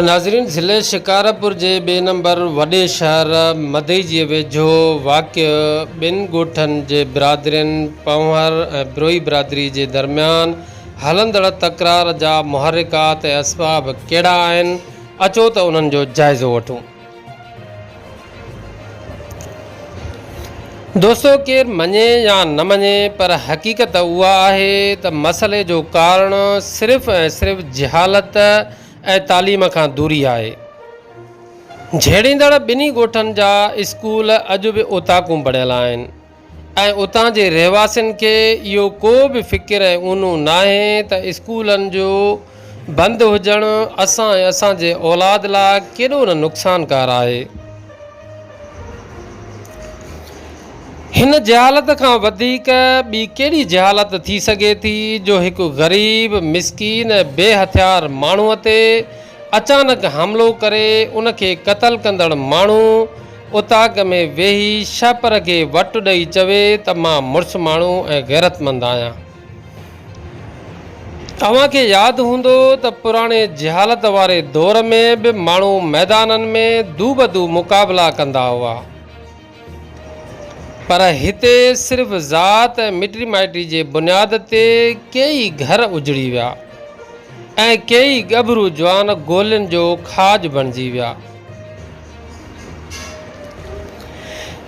ناظرين ضلعي شڪارپور جي ٻئي نمبر وڏي شهر مدئي جي ويجهو واقع ٻن ڳوٺن جي برادرين پنهور ۽ بروهي برادري جي درميان هلندڙ تڪرار جا محرڪات ۽ اسباب ڪهڙا آهن اچو ته انهن جو جائزو وٺون. دوستو ڪير مڃي يا نه مڃي پر حقيقت اها آهي ته مسئلي جو ڪارڻ صرف ۽ صرف جهالت ۽ تعليم کان دوري آهي. جهيڙيندڙ ٻنهي ڳوٺن جا اسڪول اڄ به اوطاقون بڻيل آهن. ۽ اتان جي رهواسين کي اهو ڪو به فڪر ۽ اونو ناهي ته اسڪولن جو بند هجڻ اسان ۽ اسان جي اولاد لاء ڪيڏو نه نقصانڪار آهي. هن جهالت کان وڌيڪ ٻي ڪهڙي جهالت ٿي سگهي ٿي جو هڪ غريب، مسڪين ۽ بي هٿيار ماڻهوء تي اچانڪ حملو ڪري ان کي قتل ڪندڙ ماڻهو اوطاق ۾ ويهي شهپر کي وٽ ڏئي چوي ته مان مڙس ماڻهو ۽ غيرتمند آهيان. اوهان کي ياد هوندو ته پراڻي جهالت واري دور ۾ به ماڻهو ميدانن ۾ دوبدو مقابلا ڪندا هئا. پر هتي صرف ذات ۽ مٽي مائٽي جي بنياد تي ڪيئي گهر اجڙي ويا ۽ ڪيئي ڳڀرو جوان گولين جو کاڄ بڻجي ويا.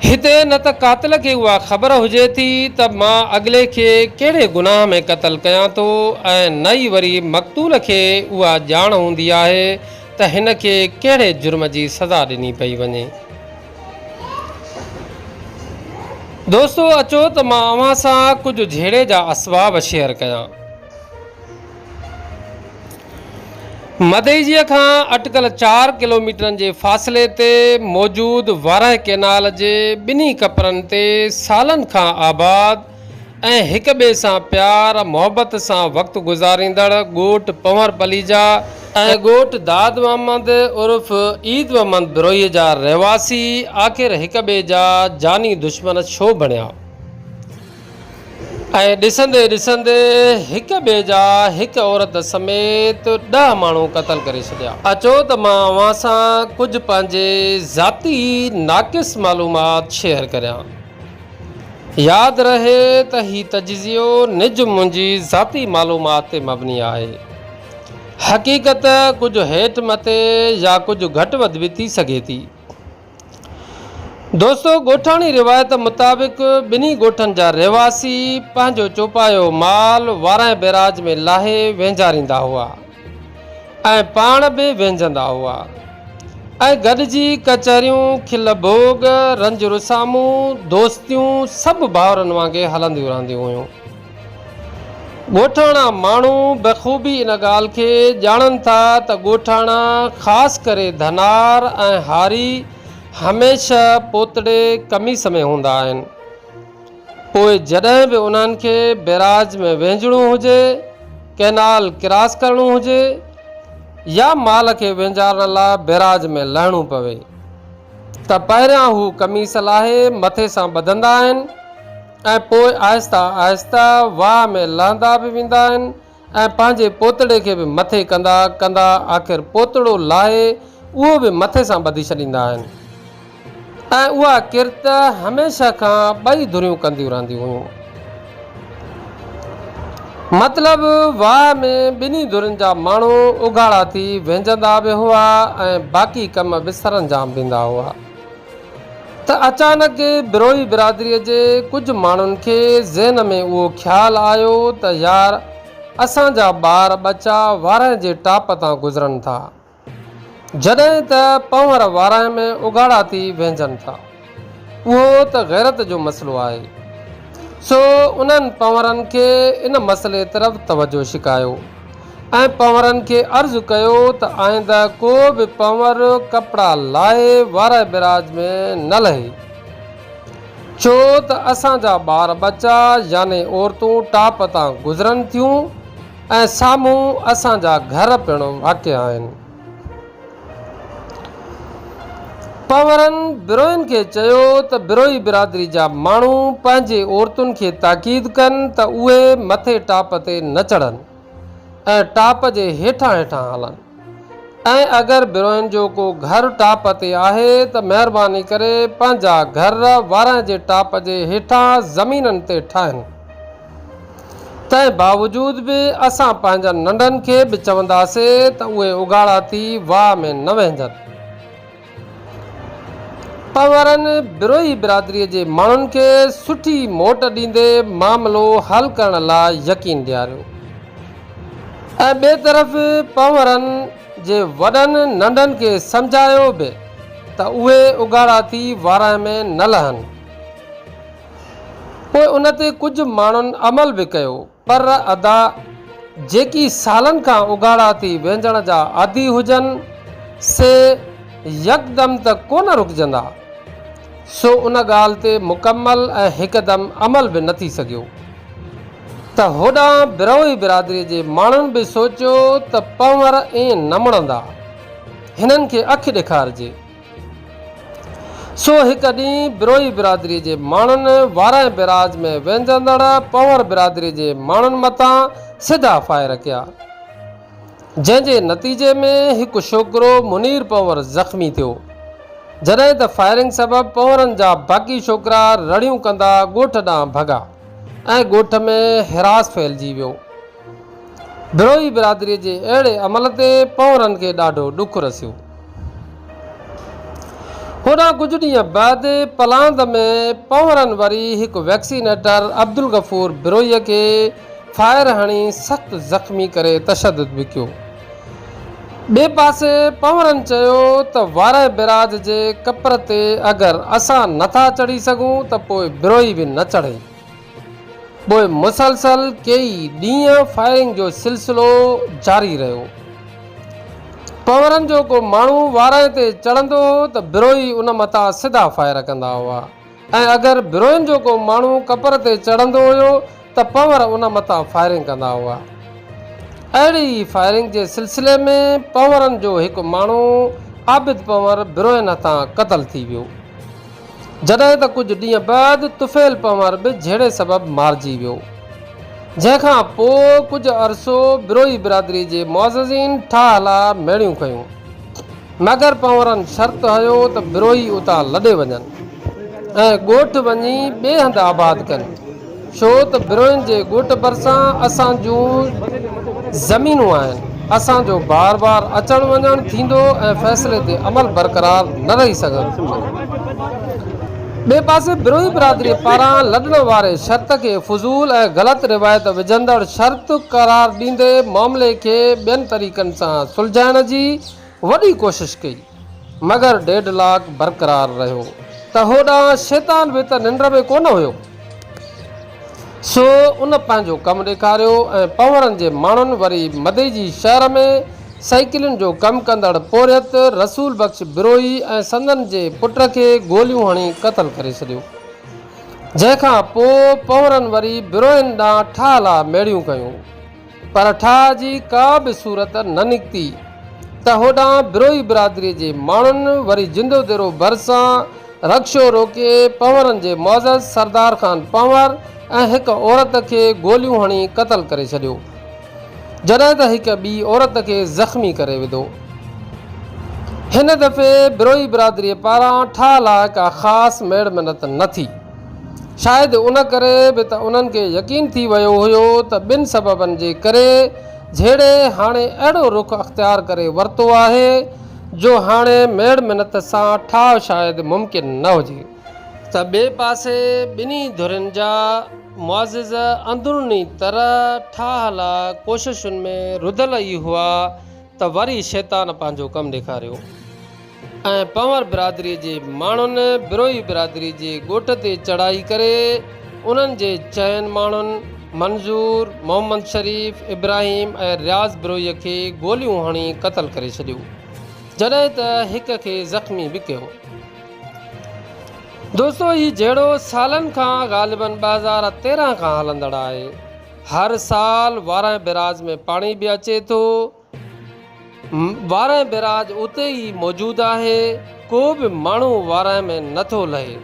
هتي نه ته قاتل کي اها خبر هجي ٿي ته مان اڳلي کي ڪهڙي گناهه ۾ قتل ڪيان ٿو ۽ نه ئي وري مقتول کي اها ڄاڻ هوندي آهي ته هن کي ڪهڙي جرم جي سزا ڏني پئي وڃي. دوستو اچو ته مان اوهان سان ڪجهه جهيڙي جا اسباب شيئر ڪيان. مدئجيء کان اٽڪل چار ڪلوميٽرن جي فاصلي تي موجود وارهه ڪئنال جي ٻنهي ڪپرن تي سالن کان آباد ۽ هڪ ٻئي سان پيار محبت سان وقت گذاريندڙ ڳوٺ پنهور پليجا ۽ ڳوٺ داد محمد عرف عيد محمد بروهيء جا رهواسي آخر هڪ ٻئي جا جاني دشمن ڇو بڻيا؟ ۽ ڏسندي ڏسندي هڪ ٻئي جا هڪ عورت سميت ڏهه ماڻهو قتل ڪري ڇڏيا. اچو ته مان اوهان سان ڪجهه پنهنجي ذاتي ناقص معلومات شيئر ڪريان. ياد رهي ته هي تجزيو نج منهنجي ذاتي معلومات تي مبني آهي. حقيقت ڪجهه هيٺ مٿي يا ڪجهه گهٽ وڌ به ٿي سگهي ٿي. دوستو ڳوٺاڻي روايت مطابق ٻنهي ڳوٺن جا رهواسي پنهنجو چوپايو مال وارانهه بئراج ۾ لاهي وهنجاريندا هئا ۽ پاڻ به وهنجندا هئا ۽ گڏجي ڪچهريون، کل ڀوڳ، رنج رسامون، دوستيون سڀ ڀائرن وانگي هلنديون رهنديون هيون. ڳوٺاڻا ماڻهو بخوبي ان ڳالهه کي ڄاڻن ٿا ته ڳوٺاڻا خاص ڪري ڌنار ۽ هاري هميشه پوتڙي قميص ۾ هوندا آهن. پوء جڏهن به انهن کي بئراج ۾ وهنجڻو هجي، ڪئنال ڪراس ڪرڻو هجي يا مال کي وهنجارڻ لاء بئراج ۾ لهڻو پوي ته پهريان هو قميص لاهي مٿي سان ٻڌندا آهن ۽ پوء آهسته آهسته واهه ۾ لهندا به ويندا آهن ۽ پنهنجي پوتڙي کي به مٿي ڪندا ڪندا آخر پوتڙو لاهي اهو به مٿي سان ٻڌي ڇڏيندا آهن ۽ اها ڪرت هميشه کان ٻئي ڌريون ڪنديون رهنديون هيون. مطلب واهه ۾ ٻنهي ڌرين جا ماڻهو اگهاڙا ٿي وهنجندا به هئا ۽ باقي ڪم به سرانجام ڏيندا هئا. ته اچانڪ بروهي برادريء جي ڪجهه ماڻهن کي ذهن ۾ اهو خيال آيو ته يار اسان جا ٻار ٻچا وارهه جي ٽاپ تان گذرن ٿا، جڏهن ته پنهور وارهه ۾ اگهاڙا ٿي وهنجن ٿا. اهو ته غيرت جو مسئلو آهي. سو انهن پنهورن کي ان مسئلي طرف توجهه ڇڪايو. ۽ پنهورن کي عرض ڪيو ته آئنده ڪو به پنهور ڪپڙا لاهي وارهه بئراج ۾ نه لهي، ڇو ته اسان جا ٻار ٻچا يعني عورتون ٽاپ تان گذرن ٿيون ۽ سامهون اسان جا گهر پڻ واقع آهن. پنهورن بروهين کي چيو ته بروهي برادري جا ماڻهو پنهنجي عورتن کي تاڪيد ڪن ته اهي مٿي ٽاپ تي نه چڙهن ۽ ٽاپ جي هيٺان هيٺان هلن. ۽ اگر بروهين جو ڪو گهر ٽاپ تي آهي ته مهرباني ڪري پنهنجا گهر وارهه جي ٽاپ جي هيٺان زمينن تي ٺاهن. تنهن باوجود به اسان پنهنجن ننڍن کي به چونداسي ته اهي اگهاڙا ٿي واهه ۾ نه وهنجن. پنهورن بروهي برادري جي ماڻهن کي سٺي موٽ ڏيندي معاملو حل ڪرڻ لاء يقين ڏياريو ۽ ٻئي طرف پنهورن جي وڏن ننڍن کي سمجهايو به ته اهي اگهاڙا ٿي وارهه ۾ نه لهن. پوء ان تي ڪجهه ماڻهن عمل به ڪيو پر ادا جيڪي سالن کان اگهاڙا ٿي وهنجڻ جا عادي هجن سي يڪدم ته ڪونه رڪجندا. سو ان ڳالهه تي مڪمل ۽ هڪدم عمل به نه ٿي سگهيو ته هوڏانهن بروهي برادري جي ماڻهن به سوچيو ته پنهور ائين نه مڙندا هنن کي اک ڏيکارجي. سو هڪ ڏينهن بروهي برادري جي ماڻهن وارهه بئراج ۾ وهنجندڙ پنهور برادري جي ماڻهن مٿان سڌا فائر ڪيا، جنهن جي نتيجي ۾ هڪ ڇوڪرو منير پنهور زخمي ٿيو، جڏهن ته فائرنگ سبب پنهورن جا باقي ڇوڪرا رڙيون ڪندا ڳوٺ ڏانهن ڀڳا ۽ ڳوٺ ۾ هراس ڦهلجي ويو. بروهي برادري جي اهڙي عمل تي پنهورن کي ڏاڍو ڏک رسيو. هوڏانهن ڪجهه ڏينهن بعد پلاند ۾ پنهورن وري هڪ ويڪسينيٽر عبدالغفور بروهي کي فائر هڻي سخت زخمي ڪري تشدد به ڪيو. ٻئي پاسي پنهورن چيو ته وارهه بئراج جي ڪپر تي اگر اسان نٿا چڙهي سگهون ته پوء بروهي به نه چڙهي. پوء مسلسل ڪيئي ڏينهن فائرنگ جو سلسلو جاري رهيو. پنهورن جو ڪو ماڻهو وارهه تي چڙهندو هو ته بروهي ان مٿان سڌا فائر ڪندا هئا ۽ اگر بروهين جو ڪو ماڻهو ڪپر تي چڙهندو هيو ته پنهور ان مٿان فائرنگ ڪندا هئا. اهڙي ئي فائرنگ جي سلسلي ۾ پنهورن جو هڪ ماڻهو عابد پنهور بروهين هٿان قتل ٿي ويو. جڏهن ته ڪجهه ڏينهن بعد طفيل پنهور به جهيڙي سبب مارجي ويو، جنهن کان پوء ڪجهه عرصو بروهي برادري جي معززين ٺاهه لاء ميڙيون ڪيون، مگر پنهورن شرط هنيو ته بروهي اتان لڏي وڃن ۽ ڳوٺ وڃي ٻئي هنڌ آباد ڪن. ڇو ته بروهين جي ڳوٺ ڀرسان اسان جون زمينون آهن، اسان جو بار بار اچڻ وڃڻ ٿيندو ۽ فيصلي تي عمل برقرار نه رهي سگهندو. ٻئي پاسي بروهي برادري پاران لڏڻ واري شرط کي فضول ۽ غلط روايت وجهندڙ شرط قرار ڏيندي معاملي کي ٻين طريقن سان سلجهائڻ جي وڏي ڪوشش ڪئي. مگر ڊيڊ لاڪ برقرار رهيو ته هوڏانهن شيطان به ته ننڊ ۾ ڪونه هيو. سو ان پنهنجو ڪم ڏيکاريو ۽ پنهورن جي ماڻهن وري مدئجي شهر ۾ سائيڪلين جو ڪم ڪندڙ پورهيت رسول بخش بروهي ۽ سندن جي پٽ کي گوليون هڻي قتل ڪري ڇڏيو. جنهن کان پوء پنهورن وري بروهين ڏانهن ٺاهه لاء ميڙيون ڪيون. پر ٺاهه جي ڪا به صورت نه نڪتي ته هوڏانهن بروهي برادري جي ماڻهن وري جندوديرو ڀرسان رڪشو روڪي پنهورن جي معزز سردار خان پنهور ۽ هڪ عورت کي گوليون هڻي قتل ڪري ڇڏيو جڏهن ته هڪ ٻي عورت کي زخمي ڪري وڌو. هن دفعي بروهي برادري پاران ٺاهه لاء ڪا خاص ميڙ منت نه ٿي. شايد ان ڪري به ته انهن کي يقين ٿي ويو هيو ته ٻن سببن جي ڪري جهيڙي هاڻي اهڙو رخ اختيار ڪري ورتو آهي جو هاڻي ميڙ منت سان ٺاهه شايد ممڪن نه هجي. ته ٻئي پاسي ٻنهي ڌرين جا معزز اندروني طرح ٺاهه لاء ڪوششن ۾ رڌل ئي هئا ته وري شيطان پنهنجو ڪم ڏيکاريو. ۽ پنهور برادري جي ماڻهن بروهي برادري جي ڳوٺ تي چڙهائي ڪري انهن جي چئن ماڻهن منظور، محمد شريف، ابراهيم ۽ رياض بروهي کي گوليون هڻي قتل ڪري ڇڏيو جڏهن ته هڪ کي زخمي به ڪيو. دوستو هي جهيڙو سالن کان غالبن 2013 کان هلندڙ آهي هر سال وارهه بئراج ۾ پاڻي به اچي ٿو وارهه بئراج اتي ئي موجود آهي، ڪو به ماڻهو وارهه ۾ نه ٿو لهي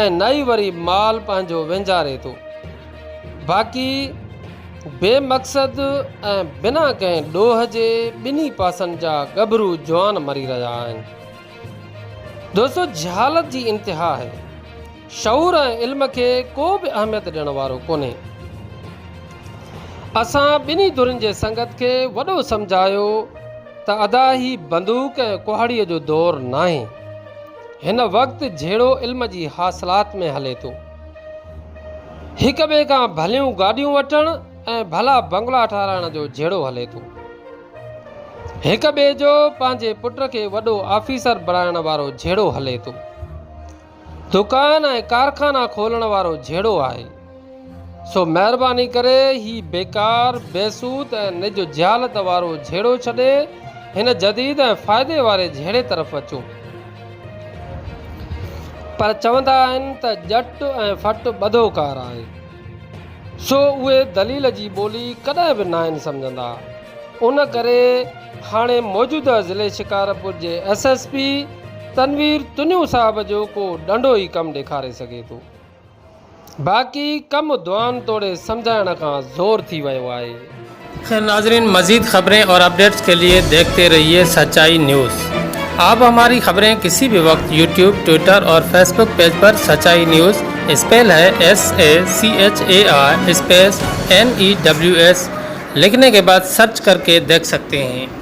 ۽ نه ئي وري مال پنهنجو وهنجاري ٿو. باقي بي مقصد ۽ بنا ڪنهن ڏوهه جي ٻنهي پاسن جا ڳڀرو جوان مري رهيا آهن. دوستو جهالت جي انتها آهي. شعور ۽ علم کي ڪو به اهميت ڏيڻ وارو ڪونهي. اسان ٻنهي ڌرين جي سنگت کي وڏو سمجهايو ته ادا هي بندوق ۽ ڪهاڙيء جو دور ناهي. هن وقت جهيڙو علم جي حاصلات ۾ هلي ٿو. هڪ ٻئي کان ڀليون گاڏيون وٺڻ ۽ ڀلا بنگلا ٺاهرائڻ جو جهيڙو هلي ٿو. هڪ ٻئي جو پنهنجي پٽ کي وڏو آفيسر بڻائڻ وارو جهيڙو هلي ٿو. دڪان ۽ ڪارخانا کولڻ وارو جهيڙو آهي. سو مهرباني ڪري هي بيڪار، بيسود ۽ نج جهالت وارو جهيڙو ڇڏي هن جديد ۽ فائدي واري جهيڙي طرف اچو. پر چوندا آهن ته ڄٽ ۽ ڦٽ ٻڌو ڪار آهي. سو اهي دليل جي ٻولي ڪڏهن به ناهن سمجهندا. ان ڪري هاڻي موجوده ضلعي شڪارپور جي S S P Tanveer Tunio صاحب جو ڪو ڏنڊو ئي ڪم ڏيکاري سگهي ٿو. باقي ڪم دعائن توڙي سمجهائڻ کان زور ٿي ويو آهي. خير ناظرين مزيد خبرين اور اپڊيٽس کے لئي ديکھتي رھيي سچائي نيوز آپ ھماري خبرين ڪسي بھي وقت يوٽيوب ٽوئٽر اور فيسبوڪ پيج پر سچائي نيوز اسپيل ھي S A C H A I space N E W S لکھني کے بعد سرچ ڪر ڪي ديکھ سکتي ھين.